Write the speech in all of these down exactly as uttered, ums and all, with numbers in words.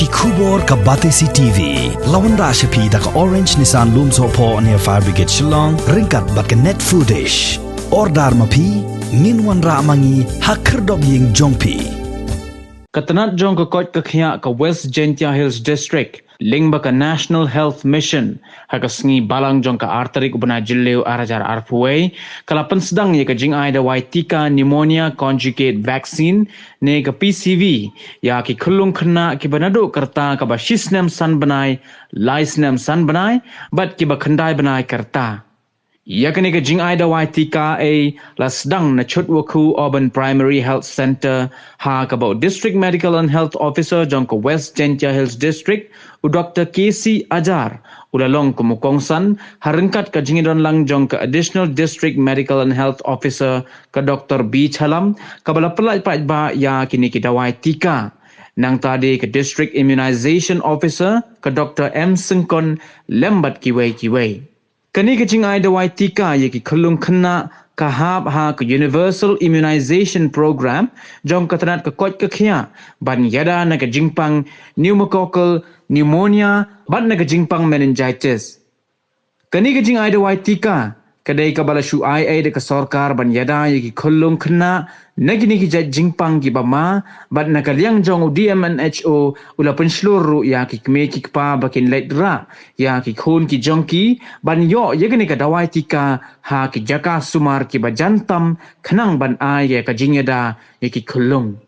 Khubor ka Batesi T V. La wanrah sha phi da ka Orange Nissan Lumsohphoh near Fire Brigade Shillong, ryngkat bad ka Net Foodish. Order ma phi, ngin wanrah ma ngi ha khyrdop ïing jong phi. Ka tnat jong ka koit ka khiah ka West Jaintia Hills District, lyngba ka National Health Mission, ha ka sngi Balang jong ka ar tarik u bnai Jylliew ar hajar arphew wei, ka la pynsdang ïa ka jingai dawai tika pneumonia conjugate vaccine, ne ka P C V, ïa ki khyllung khynnah kiba naduh ka rta kaba shisnem san bnai, lai snem san bnai, bad kiba khyndai bnai ka rta. Ïa kane ka jingai dawai tika ei la sdang na Chutwakhu Urban Primary Health Centre, ha kaba u District Medical and Health Officer jong ka West Jaintia Hills District, u Doktor K C Ajar, u la long kum u kongsan, ha ryngkat ka jingïadonlang jong ka Additional District Medical and Health Officer, ka Doktor B Chalam, kaba la pynlait paidbah ïa kine ki dawai tika. Nangta de ka District Immunization Officer, ka Doktor M Syngkon, lem bad kiwei kiwei. Kane ka jingai dawai tika ïa ki khyllung khynnah ka hap ha ka Universal Immunization Program jong ka tnat ka koit ka khiah, ban ïada na ka jingpang pneumococcal pneumonia bad na ka jingpang meningitis. Kane ka jingai dawai tika ka dei kaba la shu ai ei da ka sorkar ban ïada ïa ki khyllung khynnah na kine ki jait jingpang kiba ma, bad na ka liang jong u D M N H O u la pynshlur ruh ïa ki kmie ki kpa ba kin leit rah ïa ki khun ki jong ki ban ïoh ïa kane ka dawai tika ha ki jaka sumar kiba jan tam, khnang ban ai ïa ka jingïada ïa ki khyllung.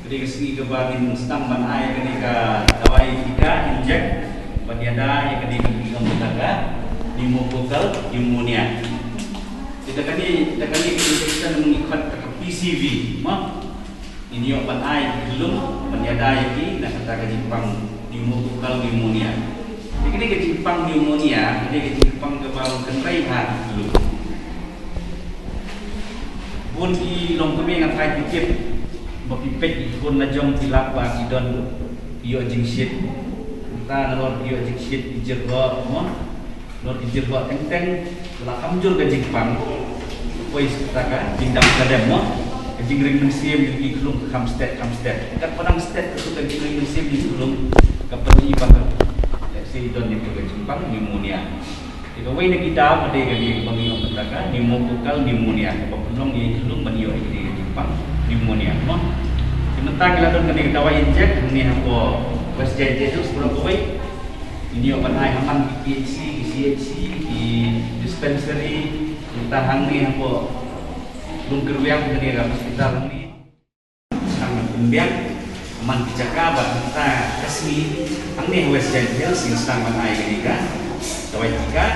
Ka dei ka sngi kaba ngin sdang ban ai kane ka dawai tika injek ban ïada ïa kane ka jingbthah ka pneumococcal pneumonia. Te da kane, da kane ka injection ngi khot ka P C V, mo. Ngin ïoh ban ai ki khyllung ban ïada ïa ki na kata ka jingpang pneumococcal pneumonia. Te kane ka jingpang pneumonia ka dei ka jingpang kaba long kynrei ha ki khyllung. Bun ki longkmie nga tharai ki tip ba phi peit ki khun la jong ki lap ba ki don, ki ïoh jingshit. Mynta nalor ki ïoh jingshit, ki jyrhoh, mo. Nalor ki jyrhoh teng teng, la kamjur ka jingpang. Poi sa kata ka jingdam shadem, mo. Ka jingring mynsiem jong ki khyllung ka kham stet, kham stet. Katba dang stet katto ka jingring mynsiem jong ki khyllung, ka pyni ba ka, let's say, don ïa ka jingpang pneumonia. Te kawei na kita ka dei kane kaba ngi ong kata ka pneumococcal pneumonia, kaba pynlong ïa ki khyllung ban ïoh ïa kane ka jingpang pneumonia, mo. Te mynta ngi la don kane ka dawai injek hangne hapoh West Jaintia Hills baroh kawei. Ngin ïoh ban ai ha man ki P H C, ki C H C, ki dispensary, mynta hangne hapoh Lum Kyrwiang kane ka hospital hangne. Sdang na Pumbiang, man ki jaka bad mynta ka sngi hangne ha West Jaintia Hills ngin sdang ban ai kane ka dawai tika,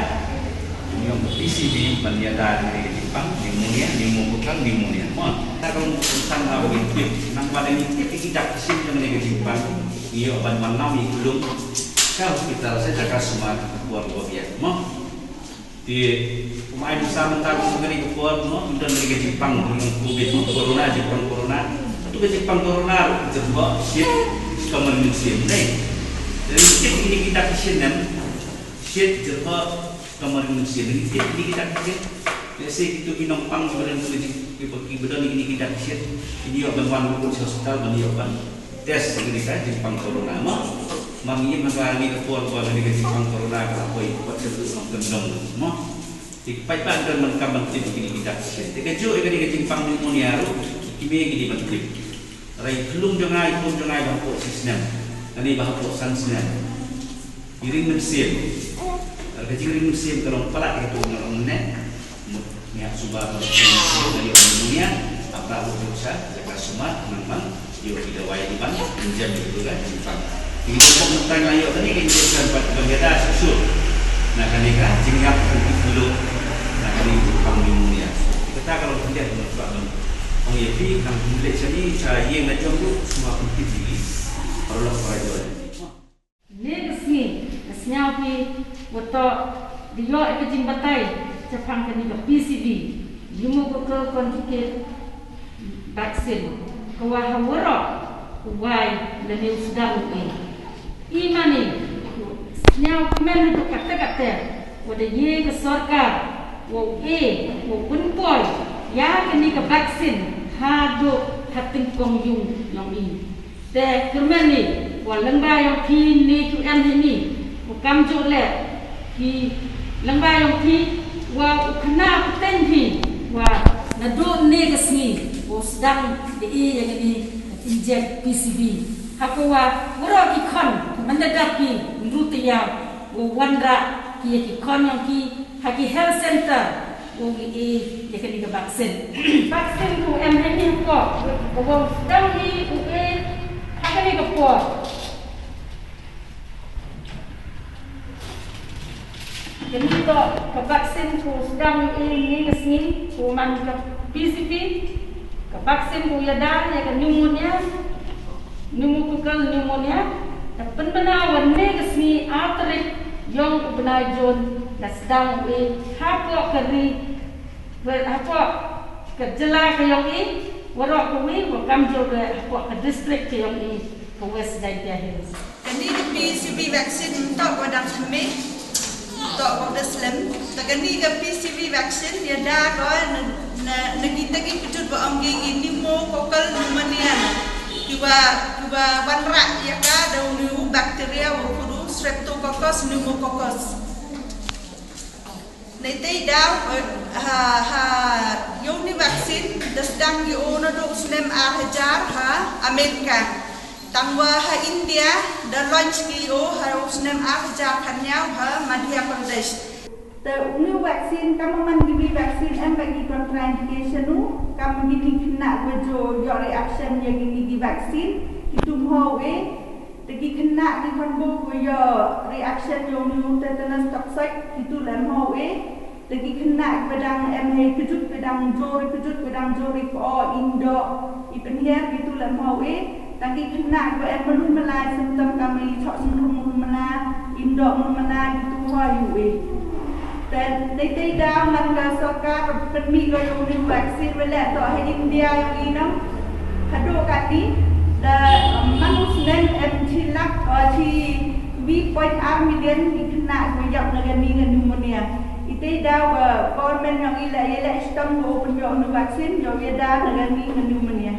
ngi ong ka P C V, ban ïada ïa kane ka jingpang pneumonia, pneumococcal pneumonia. Mo, ta ka long tang ba ngin tip, nang ba ngin tip ïa ki dak ki shin jong kane ka jingpang, ngi ïoh ban wan lam ïa ki khyllung sha hospital, sha jaka sumar ha ka por ba biang. Mo. Te, kum ai nuksa mynta kum kane ka por, mo, ym don kane ka jingpang, kum covid, mo, corona, jingpang corona. Hato ka jingpang corona ruh ka jyrhoh shit, ka mari mynsiem, ne. Te ngi tip kine ki dak ki shin, em, shit, jyrhoh, ka mari mynsiem. Ngi tip kine ki dak ki shin. Let's say kito ki nongpang kiba don kine ki, kiba, kiba don kine ki dak ki shin, kin ïoh ban wan ruh sha hospital ban ïoh ban test ïa kane ka jingpang corona, mo. Mar ngi im ha kane ka por ba kane ka jingpang corona ka la poi, wat ka tu nongkyndong, mo. Te ki paidbah ki don ban kam ban tip ïa kine ki dak ki shin. Te kajuh ïa kane ka jingpang pneumonia ruh, ki kmie ki dei ban tip. Hynrei khyllung jong nga, i khun jong nga ba hapoh shi snem, kane ba hapoh san snem, i ring mynsiem. Hynrei ka jingring mynsiem ka long palat ïa katu nga long ne. Mut ngi hap suba ka ring mynsiem, nga ïoh pneumonia, hap rah ruh sha jaka sumar, nang ban ïoh ki dawai ban pynjem ïa katu ka jingpang. Te ngi don mynta nga la ïoh kane ka injection pat ban ïada shuh shuh na kane ka jingïap jong ki khyllung na kane ka jingpang pneumonia. Te kata ka long khyndiat ba nga kwah ban ong ïa phi, nang phi leit shane sha ïing la jong ruh sngewbha pyntip ïa ngi paralok para jong ngi. Kane ka sngi nga sngew phi, wat to da ïoh ïa ka jingbatai shaphang kane ka P C V, pneumococcal conjugate vaccine, ka wa ha waroh u wai lane u sdang u ei. I mane, sngewkmen haduh katta katta, wa da ye ka sorkar, wow e, wow pynpoi ïa kane ka vaccine haduh ha tyngkong ïung yong i. Te kyrmen ni, wa lyngba yong phi ne ki em hi ni, u kam jo le, ki lyngba yong phi, wa u khana pateng phi, wa na do ne ka sngi, u sdang de e ya ni, inject P C V. Hako wa, waro ki khon, manda dap ki, nru te ya, u wanra, ki ya ki khon yong ki, ha ki health center, u ngi e, ya kani ka vaccine. Vaccine ku em hi ni ko, ko sdang ni u e, ha kani ka por. Kani to, ka vaccine ku sdang ni e, ni ka sngi, ku man ka P C V, ka vaccine ku ya da, ya ka pneumonia, pneumococcal pneumonia, da pynbna wa ne ka sngi ar tarik yong u bnai June, da sdang u e, hapoh ka ri, hapoh ka jylla ka yong i, waro ka wi, wa kam jo ka, hapoh ka district ka yong i, ka West Jaintia Hills. Kani ka P C V vaccine to wa dang kmie, to wa da slem. Ta kani ka P C V vaccine ya da ko na, na, na kita ki kjut wa ong ki pneumococcal pneumonia na. Ki wa, ki wa wanra ya ka da u bacteria wa kuru Streptococcus pneumococcal. Nei tei daw, eh, ha, ha, yong ni vaccine, da sdang ki o na do u snem ar hajar ha Amerika. Tangwa ha India, da launch ki o ha u snem ar hajar khatnyaw ha Madhya Pradesh. Te u ni vaccine, kam man ki bi vaccine, em ba ki contraindication u, kam ki ni khynnah wa jo, yo reaction ya ki ni ki vaccine, ki tum ho we, Te ki khynnah ki khon bok ko yo reaction yong u tetanus toxoid ki tu lem ho e. Te ki khynnah ki ba dang em he kjut ki ba dang jor kjut ki ba dang jor i ko indo i pynhiar ki tu lem ho e. Te ki khynnah ki ba em melu melai symptom kam i chok syndrome melu mena indo melu mena ki tu ho yu e. Te nei tei daw man ka sorkar pynmih ko yong ni vaccine wa leh to ha India yong i nong. Haduh kati da man u snem em chi lak, eh, chi wi point ar million ki khynnah ko yap na kani ka pneumonia. I tei daw ka government yong i leh, i leh stam ko pynyoh ni vaccine yong i da na kani ka pneumonia.